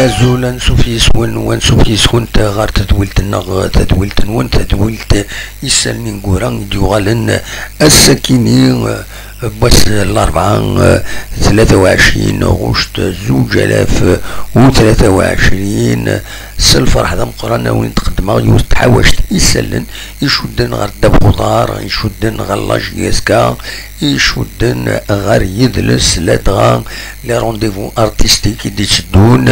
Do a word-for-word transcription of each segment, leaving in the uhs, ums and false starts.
Azul, ansuf yes-wen, wansuf yes-kunt ɣer tedwilt-nneɣ, tadwilt-nwen, tadwilt Isallen Ineggura i d-yuɣalen ass-akini, eh, n wass n larebɛa, eh, tlata u ɛecrin ɣuct zuǧ alaf u tlata u ɛecrin. S lferḥ d ameqqran a wen-d-qeddmeɣ yiwet n tḥawact isallen icudden ɣer ddabex uḍar, icudden ɣer la J S K, icudden ɣer yidles, ladɣa les rendez-vous artistiques i d-itteddun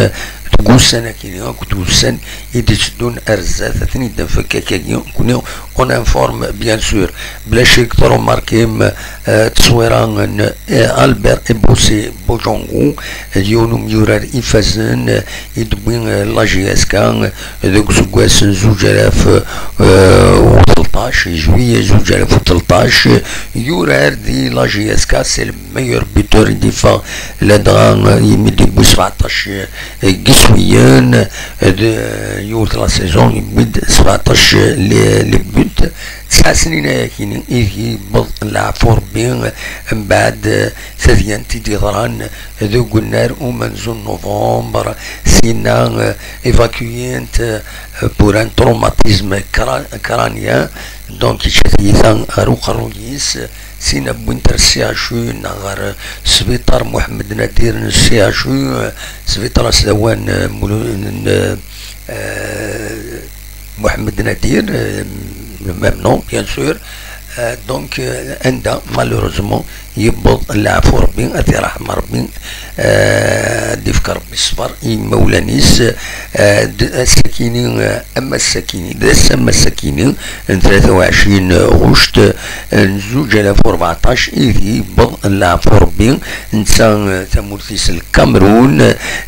deg ussan-agi akked wussan i d-itteddun ar zdat. Ad ten-id-nfek akkagi, nekkni on informe bien sûr. Bla ccek, tṛumarkim, eh, tteswira n, eh, Albert Ebosé Bojongo, d yiwen umyurar ifazen, eh, i d-tewwi, eh, la J S K, eh, deg useggas n zuǧ alaf, eh, u tleṭṭac, juillet zuǧ alaf u tleṭṭac, yurar di la J S K, c'est le meilleur buteur i d-yeffeɣ, ladɣa, eh, imi d-yewwi sebɛeṭṭac, eh, deg yiswiyen, eh, d, eh, yiwet la saison, yewwi-d sebɛeṭṭac, eh, les, les buts. Tesɛa snin ayakini i yewweḍ leɛfu Rebbi, mbeɛd, eh, tadyant i d-yeḍran deg unnar umenzu n novembre, sina, eh, évacué-t, eh, pour un traumatisme cra-, crânien, donc yečča tiyita ɣer uqerruy-is, sina wwin-t ɣer C H U neɣ ɣer sbiṭar Muḥemmed Nadir n C H U, eh, sbiṭar asdawan, eh, Mulu-, n, eh, Mohamed Nadir, euh, le même nom, bien sûr. Euh, donc, euh, anda, malheureusement, yewweḍ leɛfu Rebbi, ad t-iṛḥem Rebbi, euh, ad d-ifk Rebbi ṣṣber i yimawlan-is, euh, d ass-akini, euh, am ass-akini, d ass am ass-akini, n tlata u ɛecrin ɣuct, n zuǧ alaf u ṛebɛeṭṭac, i d yewweḍ leɛfu Rebbi, netta, euh, tamurt-is Lkamerun,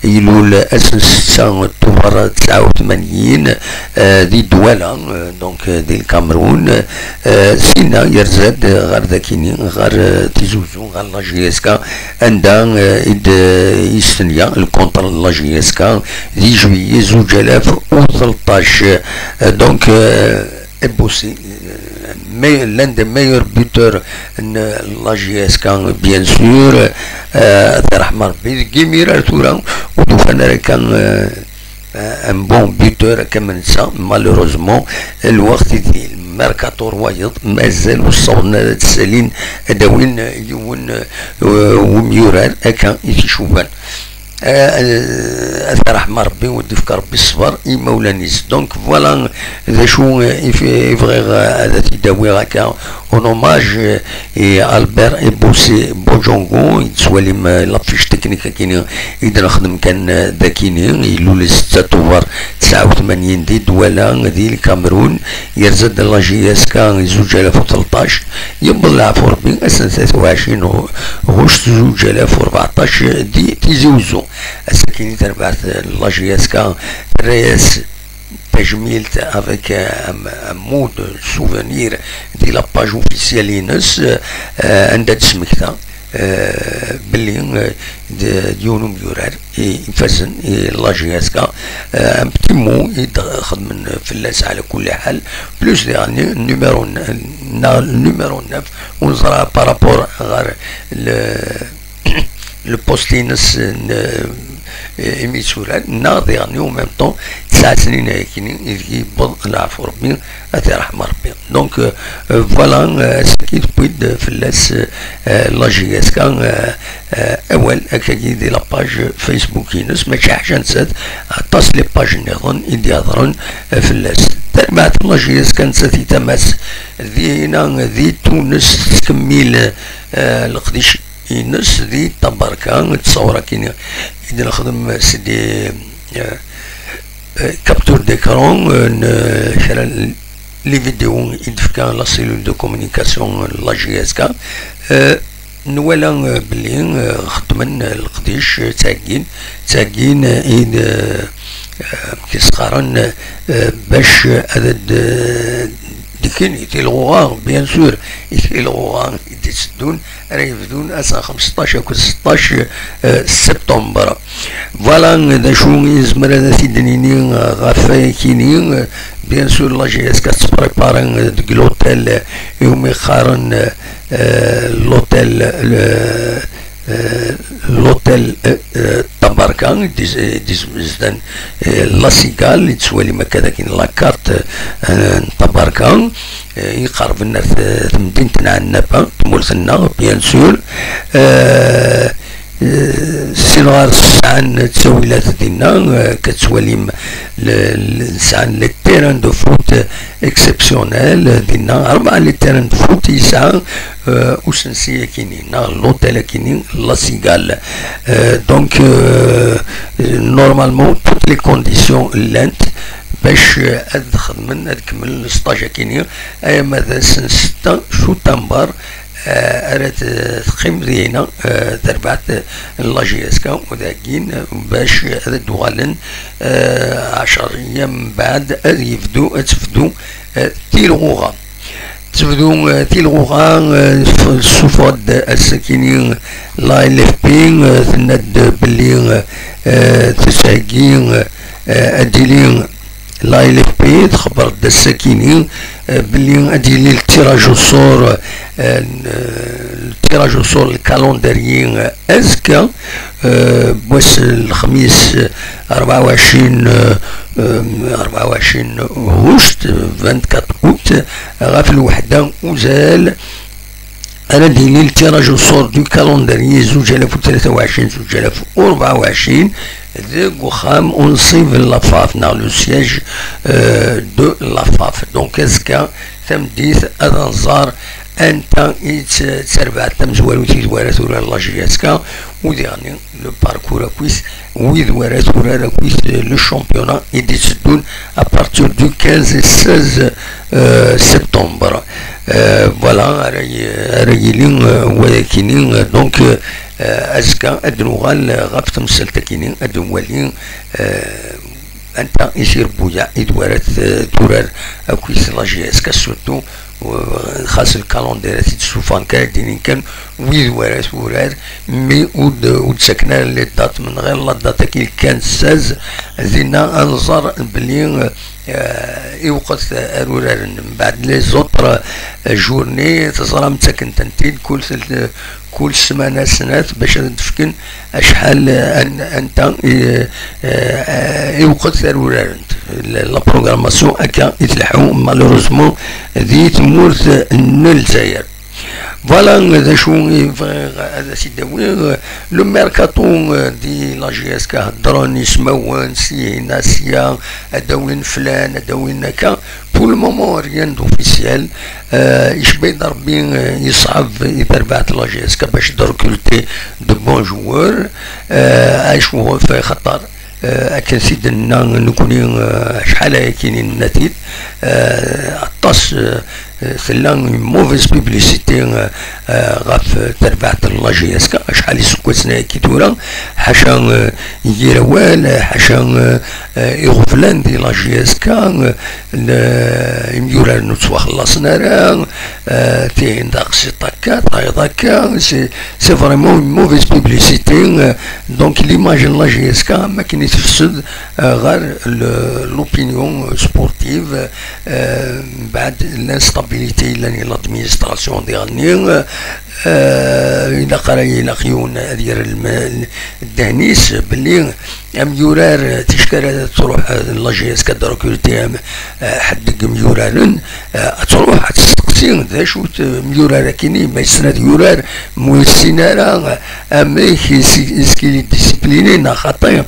ilul ass n setta Tubeṛ tesɛa u tmanyin, eh, di Dwala, eh, donc, eh, di Lkamerun, eh, sina yerza-d ɣer dakini, ɣer, eh, Tizi Uzzu, ɣer la J S K, anda, eh, i d-, eh, yestenya lkunṭra n la J S K di juillet zuǧ alaf u tleṭṭac. Eh, donc, eh, Ebosé, euh, me-, l'un des meilleurs buteurs n la J S K, bien sûr, euh, ad t-iṛḥem Rebbi. Deg yimir ar tura ur d-ufan ara kan, euh, un bon buteur akka am netta, malheureusement, lweqt i di lmerkatur wayeḍ, mazal ur ssawḍen ara ad ssalin, ad d-awin yiwen, euh, wemyurar akka i t-icuban. Eh, eh, ad t-iṛḥem Rebbi, u d-ifk Rebbi ṣṣber i imawlan-is. Donc, voilà d acu, eh, i f-, i bɣiɣ, eh, ad t-id-awiɣ akka, en hommage, eh, i Albert Ebosé Bojongo, i tettwalim, eh, l'affiche technique akini i d-nexdem kan, eh, dakini, ilul setta Tubeṛ tesɛa u tmanyin di Dwala, di Lkamerun, yerza-d la J S K i zuǧ alaf u tleṭṭac, yewweḍ leɛfu Rebbi, ass n tlata u ɛecrin ɣuct zuǧ alaf u ṛebɛeṭṭac di Tizi Uzzu. Ass-akini tarbaɛt n la J S K terra-yas tajmilt avec, euh, un, un mot de souvenir di la page officielle-ines, euh, anda d-tesmekta, euh, belli, euh, d, d yiwen umyurar i ifazen i la J S K, euh, un petit mot i d-xedmen fell-as ɛla kulli ḥal, plus daɣen numéro n-, neɣ numéro neuf, ur neẓra par rapport ɣer le, le poste-ines n, eh, imi tturar, neɣ diɣen en même temps, tesɛa snin ayakini ideg yewweḍ leɛfu Rebbi, ad t-iṛḥem Rebbi. Donc, euh, euh, voilà, euh, ass-agi tewwi-d fell-as, euh, la J S K, euh, euh, awal akkagi di la page Facebook-ines, mačči ḥaca nettat, aṭas les pages nniḍen i d-ihedṛen, euh, fell-as. Tarbaɛt n la J S K nettat i tama-s, dinna di Tunes tettkemmil, euh, leqdic ines di tabarka, d ttawra kini i d-nexdem s des, euh, euh, capture d'écran, euh, n, euh, kra n les vidéos i d-tefka la cellule de communication n la J S K. Euh, nwala, euh, belli, euh, xeddmen, euh, leqdic, euh, ttɛeggin, ttɛeggin, euh, i d, euh, euh, amek i s-qqaren, euh, bac ad d-, euh, d-kkin i tilɣuɣa, bien sûr, i tilɣuɣa i d-itteddun, ara yebdun ass n xemseṭṭac akked seṭṭac, euh, septembre. Voilà d acu i nezmer ad t-id-nini, euh, ɣef wayakini, euh, bien sûr, la J S K tettprépare, euh, deg l'hôtel, euh, iwumi qqaren, euh, euh, l'hôtel, euh, euh, l'hôtel, euh, euh, Tabarka, i d-, i d-, i d-, zdan, euh, La Cigale, i tettwalim akka dakin la carte, euh, n Tabarka, euh, iqerben ar t-, temdint n Ɛennaba, tmurt-nneɣ, bien sûr. Euh, euh, sin ɣer sɛan ttawilat dinna, euh, akka tettwalim le, le, sɛan les terrains de foot exceptionnels, euh, dinna, rebɛa les terrains de foot yesɛa, euh, usensi akini, neɣ l'hôtel akini, La Cigale. Euh, donc, euh, normalement, toutes les conditions llant bac, euh, ad xedmen, ad kemmlen le stage akini, ay ama d ass n ssetta, suttamber, euh, ara t-, teqqim dinna, euh, terbaɛt n la J S K, u dagin, euh, bac ad d-uɣalen, euh, ɛecṛ iyam mbeɛd, ad yebdu, ad tebdu, euh, tilɣuɣa. Tebdu, euh, tilɣuɣa, euh, f-, tessufeɣ-d ass-akini la L F P, euh, tenna-d belli, euh, tettheggi, euh, ad d-tili la L F P, txebber-d ass-akini, euh, belli ad d-yili le tirage au sort, euh, le tirage au sort, le calendrier, euh, azekka, euh, wass n lexmis, euh, rebɛa u ɛecrin, euh, euh, rebɛa u ɛecrin ɣuct, euh, vingt-quatre août, ɣef lweḥda uzal, ara d-yili le tirage au sort du calendrier zuǧ alaf u tlata u ɛecrin, zuǧ alaf u rebɛa u ɛecrin, deg uxxam unṣib n la FAF, neɣ le siège, euh, de la FAF. Donc, azekka, tameddit, ad nẓer anta i d t-, d tarbaɛt tamezwarut i d wara turar la J S K, u diɣen le parcours akkit wid wara turar akkit le championnat i d-itteddun à partir du quinze et seize, euh, septembre. Euh, voilà, ara y-, ara yili, euh, wayakini, euh, donc, euh, azekka ad nuɣal ɣef temsalt-akini, ad nwali, euh, anta i s-irebbuya i d wara t-, turar akkit la J S K, surtout, euh, xas le calendrier i d-ssuffɣen kan, ad d-inin kan wid wara turar, mi ur d-, ur d-ttaken ara les dates, min ɣir la date-agi kan seize, dinna ad nẓer belli, euh, iwqet ar uraren. Mbeɛd les autres, euh, journées, teẓram, ttaken-tent-id kul tel-, kul ssmana snat bac ad d-fken acḥal, euh, an-, anta i, euh, euh, iwqet ar uraren. La, la programmation akka i tleḥḥu, malheureusement, di tmurt n Lezzayer. Voilà, d acu i bɣiɣ ad as-id-awiɣ. Le mercato, euh, di la J S K, heddren ismawen, syin, sya, ad d-awin flan, ad d-awin akka. Pour le moment, rien d'officiel. Euh, icebba-d Rebbi, euh, yeṣɛeb i terbaɛt la J S K bac d-recruter de bons joueurs. Euh, acu ɣef xaṭer, euh, akken s i d-nenna nekni, euh, acḥal ayakini nenna-t-id, euh, aṭas, euh, tella une mauvaise publicité, euh, euh, ɣef terbaɛt n la J S K, acḥal iseggasen ayagi tura, ḥaca, euh, yir awal, ḥaca, euh, euh, iɣeblan di la J S K, euh, le-, imyuraren ur ttwaxellaṣen ara, euh, tihin d aqsiṭ akka, tayeḍ akka, c'est, c'est vraiment une mauvaise publicité, euh, donc l'image n la J S K, am akken i tefsed, euh, ɣer le-, l'opinion sportive, euh, mbeɛd l'instabilité yellan i l'administration diɣenni, euh, ilaq ara, ilaq yiwen ad yerr lm-, ddehn-is belli amyurar, tickara ad truḥ, euh, la J S K ad recruter, euh, ḥedd deg imyuraren, euh, ad truḥ ad testeqsi d acu-t imyurar-akini, ma yessen ad yurar, ma ur yessin ara, amek, est-ce qu'il est discipliné neɣ xaṭi.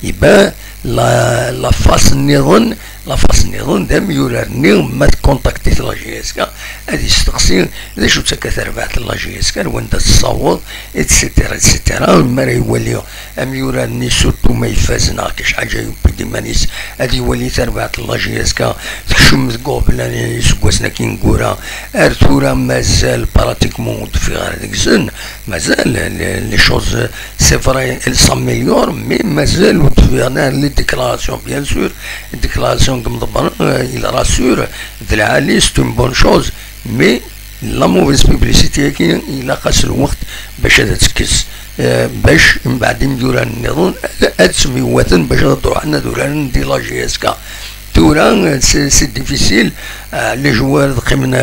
Iban la, la face nniḍen, la face nniḍen d amyurar-nni ma tkontaktit la J S K, ad yesteqsi d acu-tt akka terbaɛt n la J S K, ar wanda tessaweḍ, et cetera, et cetera. Mi ara iwali amyurar-nni, surtout ma ifaz neɣ akka, ḥaǧa yewwi-d iman-is, ad iwali terbaɛt n la J S K tekcem deg uɣeblan iseggasen-agi ineggura, ar tura mazal pratiquement ur d-teffiɣ ara deg-sen, mazal les, les choses, c'est vrai, elles s'améliorent, mais mazal ur d-teffiɣ ara les déclarations, bien sûr, les déclarations n yimḍebbren, euh, il rassure, d lɛali, c'est une bonne chose, mais la mauvaise publicité-agi ilaq-as lweqt bac ad tt-tekkes, euh, bac mbeɛd imyurar nniḍen ad, ad ttemyiwaten bac ad d-ruḥen ad uraren di la J S K. Tura, euh, c'est, c'est difficile, euh, les joueurs qqimen,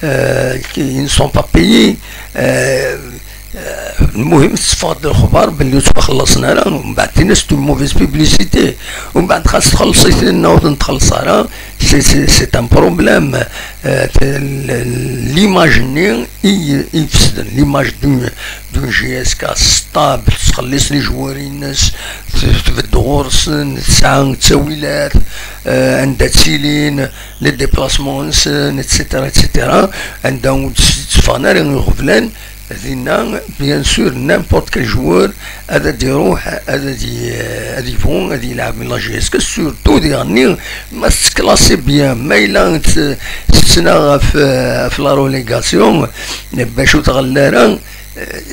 euh, qui, ils ne sont pas payés, euh, Lmuhim, teffeɣ-d lexbar belli ur ttwaxellaṣen ara, mbeɛd tin-as d mauvaise publicité, mbeɛd xas txelleṣ-iten neɣ ur ten-txelleṣ ara, c'est, c'est, c'est un problème. Euh, t-, l-, l'image-nni i, i ifesden, l'image d'une, d'une J S K stable, tettxelliṣ les joueurs-ines, t-, tbedd ɣur-sen, tesɛa ttawilat, euh, anda ttilin, les déplacements-nsen, et cetera, et cetera, anda ur d-tteffɣen ara iɣeblan, dinna, bien sûr, n'importe quel joueur ad d-iruḥ, ad d-, ad yebɣu ad yelɛeb la J S K, surtout diɣenni ma tettklaṣi bien, ma yella tt-, tettnaɣ ɣef, ɣef la relégation, bac ur tɣelli ara,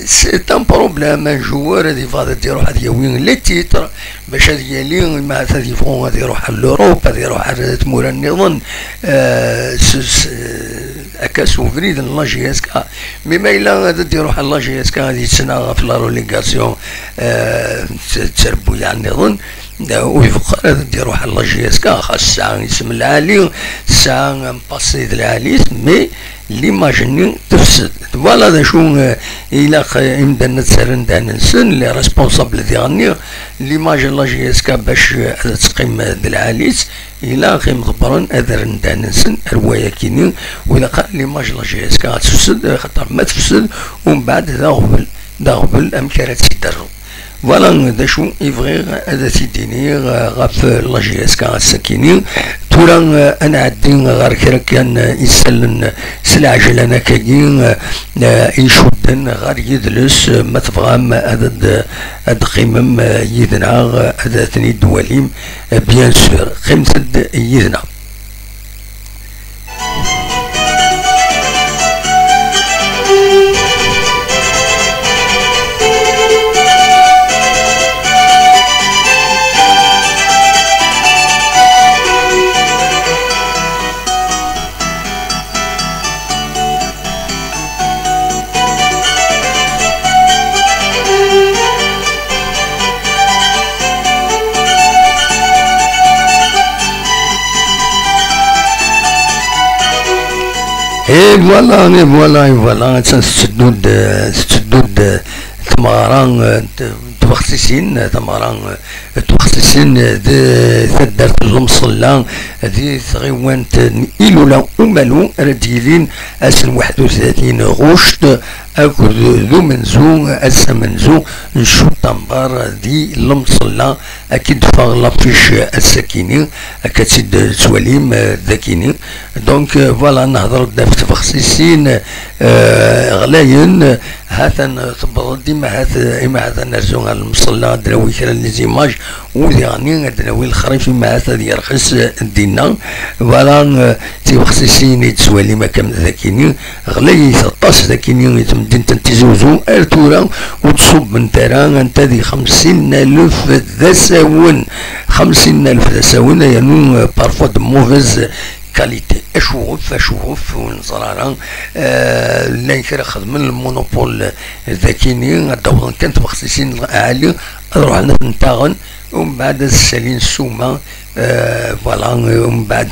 c'est un problème, un joueur ad yebɣu ad d-iruḥ ad yawi les titres, bac ad yali, ma ad yebɣu ad iruḥ ar l'Europe, ad iruḥ ar tmura nniḍen, euh, s-, s-, akka s ubrid n la J S K. Mais ma yella ad d-iruḥ ar la J S K, ad yettnaɣ ɣef la relégation, euh, d, d trebbuyaɛ nniḍen, euh, ur ibeqqer ad d-iruḥ ar la J S K, xas tesɛa isem lɛali, tesɛa un passé d lɛali, mais l'image-nni tefsed. Voilà d acu, euh, ilaq, euh, imdanen ad serren ddehn-nsen, les responsables diɣenni, l'image n la J S K bac, euh, ad teqqim, euh, d lɛali-s, ilaq imḍebbren ad rren ddehn-nsen ar wayakini, ur ilaq ara l'image n la J S K ad tefsed, xaṭer ma tefsed, umbeɛd d aɣbel, d aɣbel amek ara tt-id-terreḍ. Voilà d acu i bɣiɣ ad t-id-iniɣ, euh, ɣef la J S K ass-akini. Tura, euh, ad nɛeddi ɣer kra kan, euh, isallen s lɛejlan akkagi, euh, euh, icudden ɣer yidles, euh, ma tebɣam ad d-, ad d-teqqimem, euh, yid-neɣ, euh, ad ten-id-twalim, euh, bien sûr, qqimet-d yid-neɣ. Et voilà, et voilà, et voilà, attan tetteddu-d, tetteddu-d tmeɣra, eh, n tbexsisin, tameɣra, eh, n tbexsisin, eh, di taddart n Lemṣella, di tɣiwant n Ilula Umalu, ara d-yilin ass n waḥed u tlatin ɣuct, akked d umenzu, ass amenzu n Cutamber di Lemṣella, ad k-id-teffeɣ l'affiche ass-akini, akka tt-id-tettwalim, eh, d akini. Donc, eh, voilà, nehder-d ɣef tbexsisin, eh, ɣlayen, hatan, eh, tewweḍ-d, imahat, eh, imahat ad nerzu ɣer Lemṣella, ad d-nawi kra n les images, u diɣenni ad d-nawi lexrif, imahat ad yerxis, eh, dinna. Voilà, eh, tibexsisin i d-tettwalim akka d akini, ɣlayit aṭas dagini i temdint n Tizi Uzzu, ar tura ur d-ṣubbent ara, anta di xemsin alef d asawen, xemsin alef d asawen, yernu, euh, parfois de mauvaise qualité. Acuɣef, acuɣef, ur neẓri ara. Euh, llan kra xedmen le monopole dagini, ad d-awḍen kan tbexsisin ɛali, ad ruḥen ad ten-taɣen, umbeɛd ad ssalin ssuma, euh, voilà, euh, umbeɛd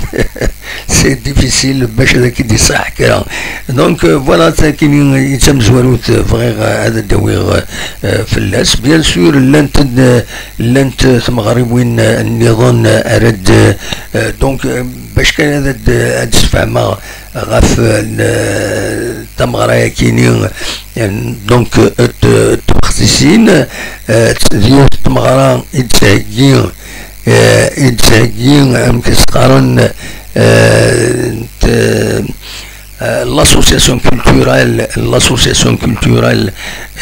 c'est difficile bac ad ak-id-iṣaḥ kra. Donc, euh, voilà, d takini i d tamezwarut, euh, bɣiɣ, euh, ad d-awiɣ, euh, fell-as. Bien sûr, llant-d, euh, llant tmeɣriwin, euh, nniḍen, euh, ara d-, euh, donc, euh, bac kan ad d-, ad d-sfehmeɣ ɣef, euh, n-, tameɣra-yakini, euh, donc, euh, t-, tbexsisin, euh, d yiwet n tmeɣra i d-theggi, euh, i d-theggi, amek i s-qqaren, euh, t-, euh, l'association culturelle, l'association culturelle,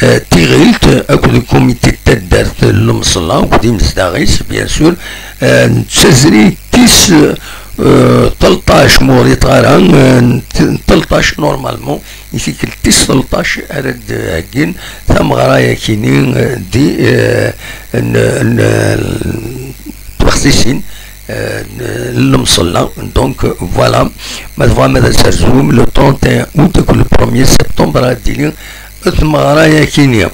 euh, Tiɣilt, akked le comité de taddart n Lemṣella, akked imezdaɣ-is, bien sûr, euh, n tazrigt tis, euh, tleṭṭac, ma ur ɣliṭeɣ ara, euh, n t-, tleṭṭac, normalement, i tikkelt tis tleṭṭac ara d-heggin tameɣra-yakini, euh, di, euh, n, n, tbexsisin, euh, n, n Lemṣella. Donc, voilà, ma tebɣam ad as-terzum, le trente et un août akked le premier septembre ara d-tili tmeɣra-yakini.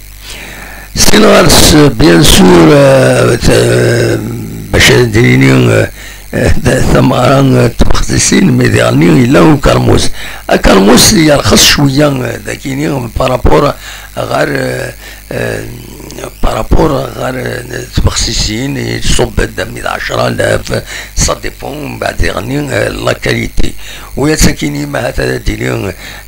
Sin ɣer-s, bien sûr, euh, t-, bac ad d-nini, euh, euh, tameɣra, euh, tbexsisin, mais diɣenni yella ukermus. Akermus yerxes cwiya, eh, dagini par rapport ɣer, eh, eh, par rapport ɣer, eh, tbexsisin, iṣubb-d mi d ɛecra alaf, ça dépend, mbeɛd diɣenni, eh, la qualité. Ula d sakini, ma ahat ad d-tili,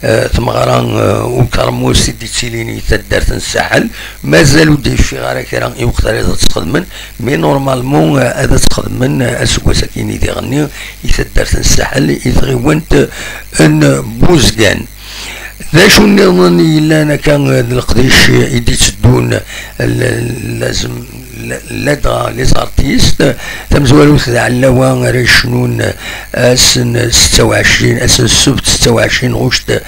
eh, tmeɣra, eh, ukermus i d-yettilin i taddart n Saḥel, mazal ur d-yeffiɣ ara kra i weqt ara ad tt-xedmen, mais normalement, eh, ad tt-xedmen, eh, aseggas-akini diɣenni i taddart n Saḥel, i tɣiwant n Buzgan. D acu nniḍen i yellan akka, eh, d leqdic i d-itteddun, eh, l-, lazem, l-, ladɣa les artistes, tamezwarut d Ɛellawa ara yecnun, eh, ass n setta u ɛecrin, ass n ssebt setta u ɛecrin ɣuct,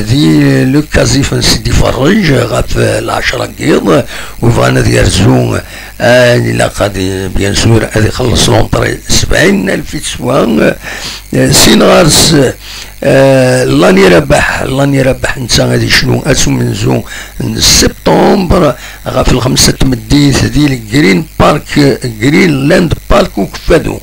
di le Kazif n Sidi Ferrej ɣef, eh, lɛecra n yiḍ, u bɣan ad yerzu, eh, ilaq ad, bien sûr, ad ixelleṣ l'entrée sebɛin alef i teswa, eh, sin ɣer-s, eh, Lani Rabaḥ, Lani Rabaḥ netta ad yecnu ass umenzu n septembre ɣef lxemsa n tmeddit di le Green Park, Greenland Park Ukeffadu.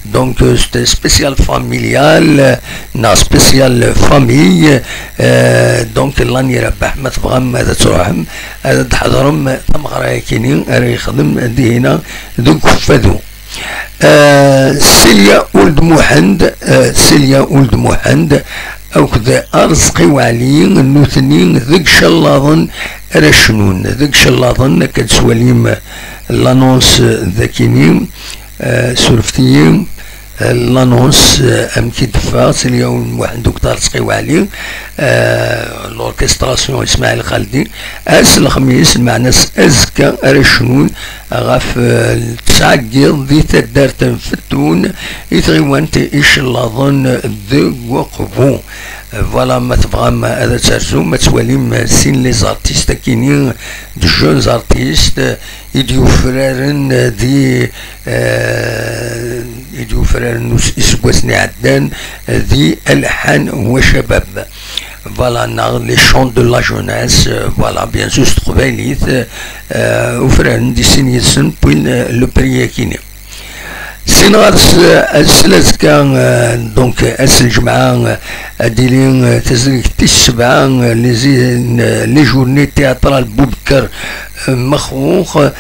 Donc, euh, c'est spécial familial, euh, neɣ spécial famille, euh, donc Lani Rabaḥ, ma tebɣam ad tṛuḥem, ad d-tḥeḍrem tameɣra-yakini ara yexdem dihina deg Ukeffadu. Euh, Silya Uld Muḥend, euh, Silya Uld Muḥend, akked Arezqi Waɛli, nutni deg Icallaḍen ara cnun. Deg Icallaḍen, akka d-twalim l'annonce dakini, euh, surfet-iyi, euh, l'annonce, euh, amek i d-teffeɣ, Silya Uld Muḥend akked Arezqi Waɛli, euh, l'orchestration Ismaɛil Xaldi, ass lexmis, lmeɛna-s azekka ara cnun ɣef, eh, tesɛa n yiḍ di taddart n Fettun, i tɣiwant Icellaḍen deg Uqbu. Voilà, ma tebɣam ad terzum, ad twalim sin les artistes akini, de jeunes artistes, i d-yufraren di, eh, i d-yufraren us-, iseggasen iɛeddan di Alḥan wa Cabab. Voilà, neɣ les chants de la jeunesse, euh, voilà, bien sûr, s teqbaylit, euh, ufraren di sin yid-sen, puis, euh, le prix akini. Sin ɣer s-, s-, lazekka, euh, donc, ass n lǧemɛa, euh, ad d-tili, euh, tazrigt tis sebɛa, euh, les, euh, les journées théâtrales Boubacar, euh, Mexrux, euh,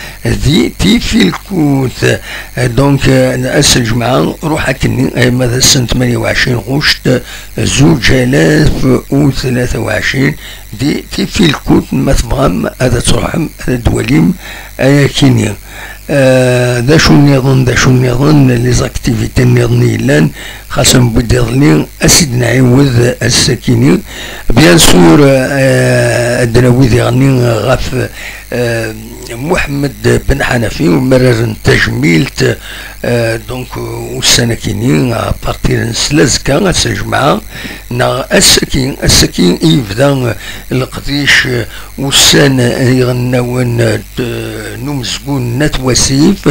di Tifilkut. Euh, donc, euh, ass n lǧemɛa, ruḥ akkenni, ay ma d ass n tmanya u ɛecrin ɣuct, zuǧ alaf u tlata u ɛecrin, di Tifilkut, ma tebɣam ad tṛuḥem ad twalim ayakini. Euh, d acu nniḍen, d acu nniḍen, les activités nniḍen i yellan, xas newwi-d iḍelli, ad s-id-nɛiwed ass-akini. Bien sûr, euh, ad d-nawi diɣenni ɣef, euh, Muḥemmed Ben Ḥanafi, umarar n tajmilt, euh, donc, euh, ussan-akini, à partir n slazekka, ass n lǧemɛa, neɣ ass-aki, ass-aki i yebda, euh, leqdic, euh, ussan, euh, iɣennawen, euh, n umezgun n At Wasif,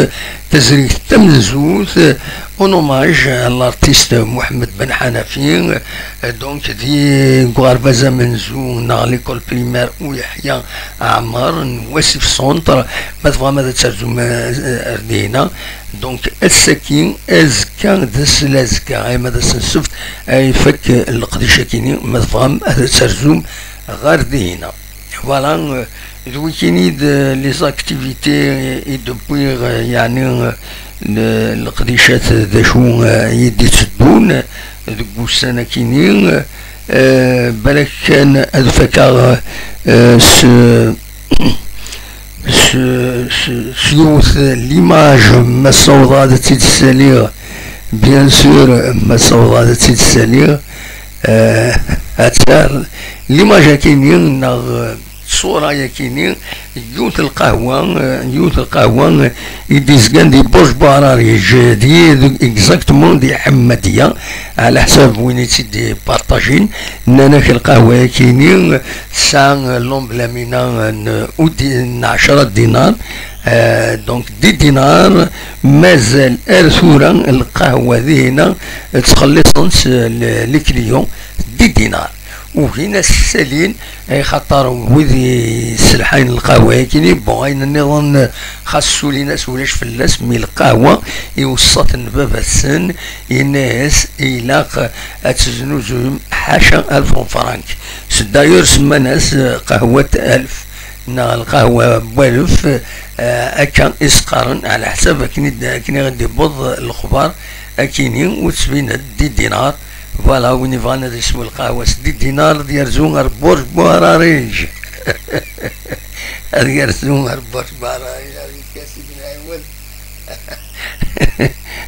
tazrigt tamenzut, euh, en hommage à l'artiste Muḥemmed Ben Ḥanafi, euh, donc, di uɣerbaz amenzu, neɣ l'école primaire Uyeḥya Ɛmer n Wasif Centre, ma tebɣam ad terzum, euh, ar dihina. Donc, ass-aki, azekka d ass n azekka, ay ma d ass n ssebt, ay ifak leqdic-akini, ma tebɣam ad terzum ɣer dihina. Voilà, euh, d wikini d, euh, les activités i d-wwiɣ, euh, yeɛni, euh, le-, leqdicat d acu, euh, i d-itteddun, euh, deg wussan-akini, euh, balak kan ad fakeɣ, euh, s, s, s, s yiwet l'image, ma ssawḍeɣ ad tt-id-ssaliɣ, bien sûr, ma ssawḍeɣ ad tt-id-ssaliɣ, euh, ad tar l'image-akini, neɣ, euh, ṣṣura-yakini, yiwet lqahwa, eh, yiwet lqahwa, eh, i d-izgan di Burj Buɛrariǧ, di, di, exactement di Ḥemmadiya, ɛla ḥsab win i tt-id-iparṭajin, nnan-ak lqahwa-yakini, eh, tesɛa, eh, l'emblème-ina, eh, n, udi-, n ɛecra dinar, eh, donc dix dinars, mazal ar tura lqahwa dihina, eh, ttxelliṣen-tt, eh, les, les clients, dix dinars. ugin ad s-salin, ay xaṭer wid yesselḥayen lqahwa-agi-nni, bon, ayen nniḍen xas ssulin-as ulac fell-as, mi lqahwa i usaḍen n baba-tsen, yenna-yas ilaq ad teznuzuyem ḥaca alef n frank. S d'ailleurs semman-as, eh, qahwat alef neɣ lqahwa n walef, eh, akka i s-qqaren, ɛla ḥsab akken i d-, akken i ɣ-d-iwweḍ lexbar akkin-nni, ur tettbin-d di dinar. Voilà, win yebɣan ad yeswa lqahwa s di dinar, ad yerzu ar Burj Buhararij. Ad yerzu ar Burj Buhararij, ad yekka Sidna Ɛiwed.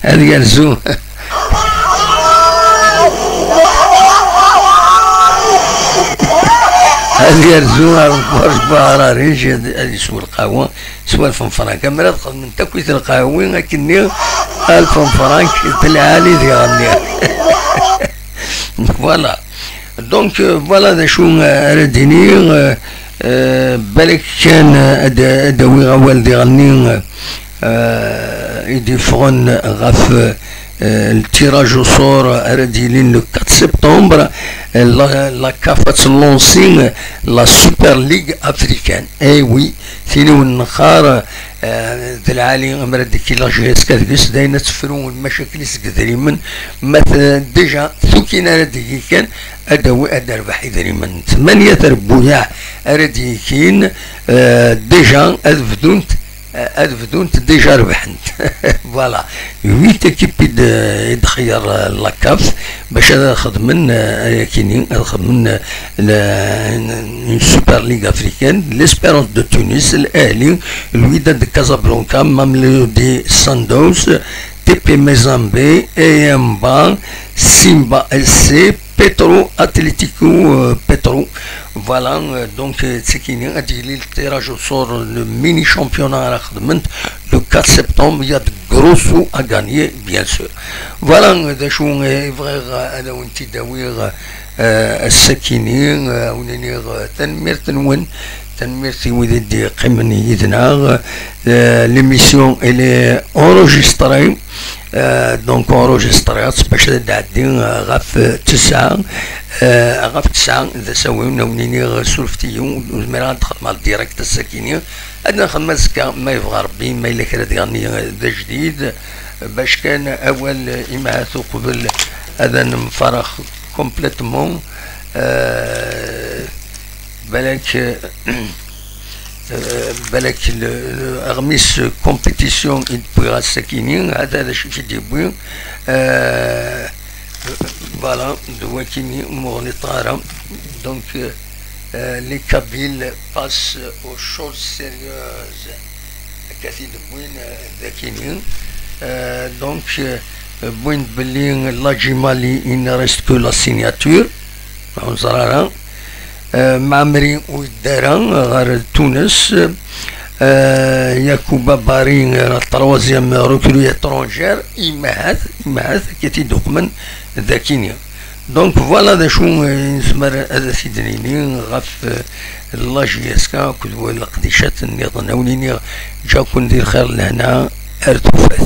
Ad yerzu. Ad yerzu ar Burj Buhararij, ad, ad yeswa lqahwa s walef n frank. Amer ad xedmen takit lqahwi akkenni, alef n frank, d lɛali diɣenni. Voilà. Donc, euh, voilà d acu, euh, ara d-iniɣ, euh, euh, balak kan, euh, ad, ad awiɣ awal diɣenni, euh, euh, i d-yeffɣen ɣef, euh, le tirage au sort ara d-yilin le quatre septembre, euh, la, la caf ad tlansi, euh, la Super League africaine. Eh oui, tini wen-nexxar, euh, d lɛali, amer ad d-ikki la J S K deg-s, d ayen ad tefru lmacakil-is deg idrimen, ma t-, déjà, tukin ara d-yili kan, ad d-awi, ad d-terbeḥ idrimen. Tmanya trebbuyaɛ ara d-yilin, euh, déjà, ad bdunt, euh, ad bdunt déjà rebḥent. Voilà. Huit équipes i d-, i d-xeyyer, euh, la caf bac ad xedmen, euh, ayakini, ad xedmen, euh, la, une Super Ligue africaine, l'Espérance de Tunis, l'Ahli, le Wydad de Casablanca, Mamelodi Sundowns, T P Mazembe, Enyimba, Simba S C, Petro Atletico, euh, Petro. Voilà, euh, donc, euh, c'est qui, hein, le tirage au sort, le mini championnat à la, le quatre septembre, il y a de gros sous à gagner, bien sûr. Voilà, euh, d acu, euh, i bɣiɣ, euh, ad awen-t-id-awiɣ, euh, ass-akini, euh, ad wen-iniɣ, euh, tanemmirt-nwen, tanemmirt i wid i d-yeqqimen yid-neɣ. Euh, l'émission, elle est enregistrée. Euh, donc, enregistrée, c'est parce que d-ɛeddi, euh, ɣef tesɛa, euh, ɣef tesɛa d asawen, ad wen-iniɣ, surfet-iyi, ur zmireɣ ad xedmeɣ direct ass-akini. Ad nxedm azekka, ma yebɣa Rebbi, ma yella kra diɣen d ajdid, bac kan awal imahat uqbel ad nemfarex complètement, euh, balak, euh, balak le, le, aɣmis compétition i d-wwiɣ ass-akini, hada d acu i d-yewwi, euh, voilà, d wakini, ur ɣliṭeɣ ara. Donc, euh, euh, les Kabyles passent aux choses sérieuses. Akka t-id-wwin, euh, d akini. Euh, donc, euh, wwin-d belli Ladji Mali, il ne reste que la signature. Ur neẓri ara. Euh, Maɛmri ur yedda ara ɣer Tunes. Euh, Yacouba Barry, la troisième recrue étrangère. Imahat, imahat, akka t-id-uqmen d akini. Donc, voilà d acu, euh, i nezmer ad as-id-nini ɣef, euh, la J S K akked leqdicat nniḍen. Ad wen-iniɣ, ǧǧa-ken di lxir, lehna ar tufat.